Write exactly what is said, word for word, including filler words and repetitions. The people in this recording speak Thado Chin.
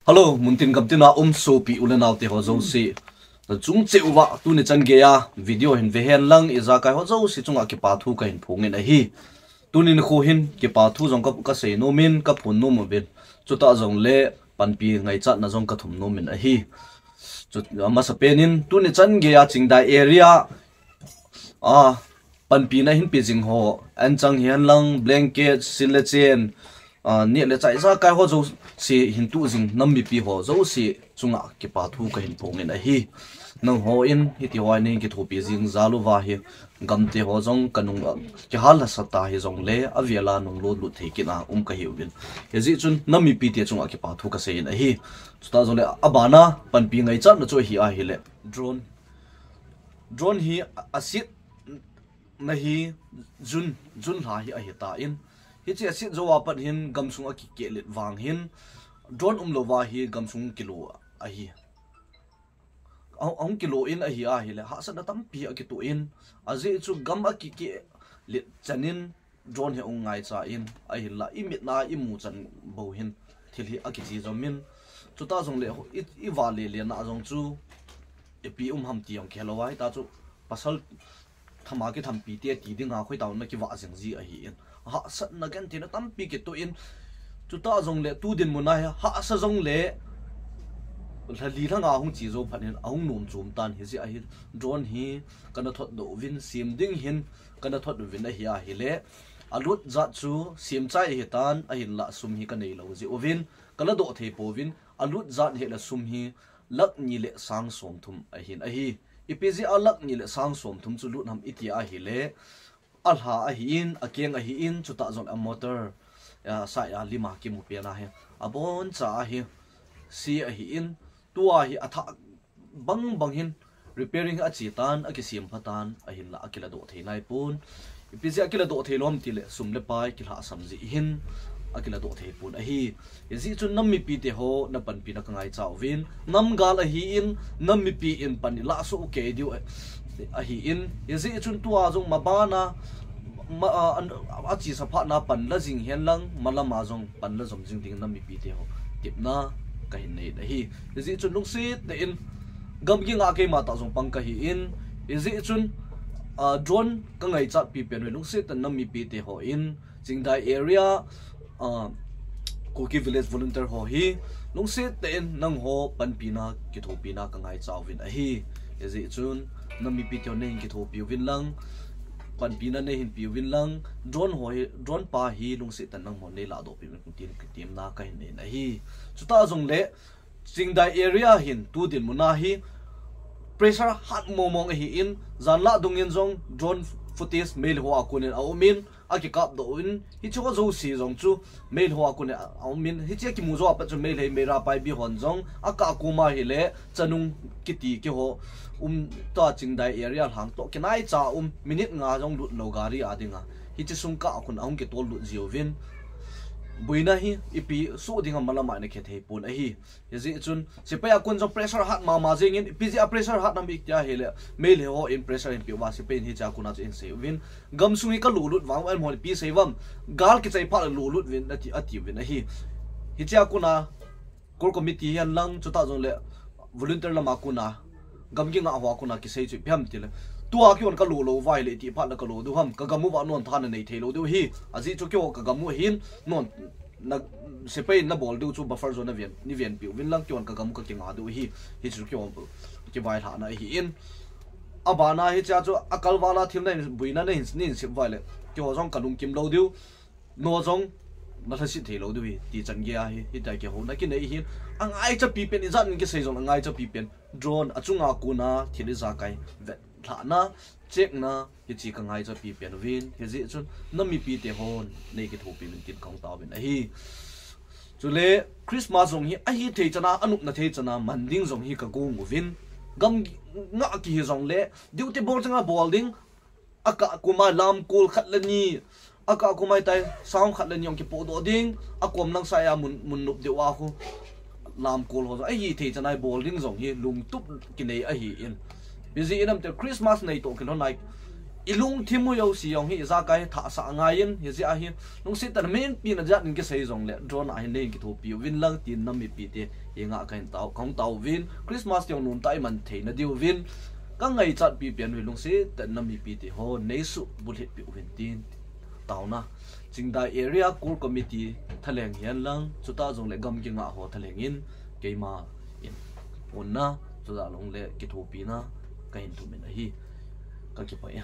Hello, muntin gamtina um sopi u le nau te ho jouse. Na chung cheh uva tuni chan geiya video hin ve hen lang ijakai ho jouse chunga kipa thu kahin phong in ahi. Tuni nikho hin kipa thu jong ka, ka sei nom in ka phong nom uvin. Chutah jongle panpi ngaichatna jong ka thum nom in ahi. Chu, amasapen in tuni chan geiya Chingdai area a panpina hin pe jing ho, anchang hihen lang, blanket, sin le chen, a, neh le chah ijakai ho jouse hin tuh jing nam mipi ho jouse chunga kipa thu kahin phong in ahi. Nangho in hiti ho a nei kithopi jing jal uva hi, gamte ho jong kanung a kihal hahsa ta hijongle, avela nunglut lut thei kit a um kahi uvin. Hijeh chun nam mipi te chunga kipa thu ka sei in ahi. Chutah jongle abana panpi ngaichatna chu ahi ahile, drone. Drone hi a, asetna hi June, June lha hi ahitan, hiche aset jou a pat hin gamsung akikehlet vang hin drone umlou va hi gamsung kilo ahi. A, ahung kilo in ahi ahile, hahsatna tampi akitoh in, ajeh chu gam akikehlet chan in drone hi ahung ngaicha in, ahinla imitna imu chan bou hin thil hi akiche jom in, chutah jongle i, i vale lena jong chu ipi um ham ti jong kihelou a, hita chu pasal thama kithampi te ti dinga khoitah a na kivah jing ji ahin, hahsatna gentheina tampi kitoh in, chutah jongle tu dinmun a hi hahsa jongle lha li lha nga hung che jou phat in ahung nom chom tan, hijeh a hi drone hi kana thot doh uvin, sem ding hin kana thot uvin ahi ahile, alut jat chu sem chai ahitan, ahinla sum hi kanei lou jeh uvin kala doh thei pouvin, alut jat hile sum hi lakh ni le sang somthum ahin ahi. Ipi jeh a lakh ni le sang somthum chu lut ham iti ahile, alha ahin, akeng ahin, chutah jongle a motor, a, sai a lima kimu pen ahi. Aboncha ahi, se ahin, tua hi athah bang bang hin repairing ache tan, akisem pha tan, ahinla akila doh thei naipon. Ipi jeh a kila doh thei lou ham tile, sum le pai kilhahsam jeh hin akila doh thei pon ahi. Hijeh chun nam mipi te ho na panpina ka ngaicha uvin, nam gal ahin, nam mipi in pan ilah soh kei diu ahin, hijeh chun tua jong mabana, ma, a, an, achesa phat na pan la jing hen lang, malam a jong pan la jom jing ding nam mipi te ho tepna kahin nei ahi. Hijeh chun lungset tah in, gamgi nga keima tah jong pang kahin, hijeh chun, a, drone ka ngaichat pipen uve, lungset tah in nam mipi te ho in, Chingdai area, a, Kuki Village Volunteer ho hi, lungset tah in nangho panpina, kithopina ka ngaicha uvin ahi. Hijeh chun, nam mipi te ho nei hin kithopi uvin lang, panpina nei hin pe uvin lang, drone ho hi, drone pa hi lungset tah in nangho nei ladoh pi uvin tin, tin na kahin nei ahi. Chutah jongle, Chingdai area hin tu dinmun a hi pressure hat mong mong ahin, janlah dungin jong drone footage Meitei ho a konin aumin, akikap doh in, hiche ho jouse jong chu Meitei ho a konin aumin, hiche kimu jou a pat chu Meitei Meira Paibi hon jong akah koma hile, Chanung kiti keiho um ta Chingdai area lang toh kinaicha um, minute nga jong lut lou gari a dinga, hiche sung kah a kon ahung kitol lut jiuvin, boina hi ipi soh ding ham malam a ina khe thei pon ahi. Hijeh chun, sepai a kon jong pressure hat mama jengin, ipi jeh a pressure hat nam iti ahile, Meitei ho in pressure ahin pe uva, sepai in hiche a kona chu ahin sei uvin, gamsung hi ka lo lut vang uva, amahon ipi sei uvam, gal kichai phat le lo lut uvin, ati, ati uvin ahi. Hiche a kona, core committee hihen lang, chutah jongle, volunteer lama kona, gamgi nga ho a kona kisei chu ipi ham tile, tua kihon ka lo lou uva ahile, iti phat le ka lo diu ham, ka gam uva non tha na nei thei lou diu ahi, ajeh chu keiho ka gam u ahin, non, na, sepai in na bol diu chu buffer zone na ven, nei venpi uvin lang, keiho ka gam u ka kinga diu ahi. Hichu keiho kivailhahna ahin. Abana hiche a chu akalval a thil na hin, boina na hin, nei hin sep uva ahile, keiho jong ka lungkim lou diu. No jong na lhaset thei lou diu ahi, ti chan geiya hi, hitia kihouna kinei ahin. Angaicha pipen, ijat in kisei jong angaicha pipen. Drone achunga kona thil ijakai vetlhahna, checkna, hiche ka ngaicha pipen uvin, hijeh chun nam mipi te hon nei kithopi uvin tin kahung taovin ahi. Chule Christmas jong hi ahithei chana, anopna thei chana man ding jong hi ka gong uvin. Gam nga kihi jongle, duty bol changa bol ding, akah koma lamkol khat le ni, akah koma hitia sound khat le ni jong kipohdoh ding, akom lang saiya mun, mun nop diu a khu lamkol ho jong ahithei chana bol ding jong hi lungtup kinei ahin. Ipi jeh inem itile Christmas nei toh kilhon a ilungthim u jouse jong hi ijakai thahsah angaiyin, hijeh a hi lungset tah in min pina jat in kisei jongle drone a hin nei kithopi uvin lang tin nam mipi te henga kahin tao, kahung tao uvin, Christmas jong nomtah a iman theina diuvin kangaichat pipen u hi lungset tah in nam mipi te ho neisuh bulhit peh uvin tin taona. Chingdai Area Core Committee thalheng hihen lang, chutah jongle gam kingah ho thalheng in, keima in onna, chutah jongle kithopina kahin thumin ahi. Kakipah e.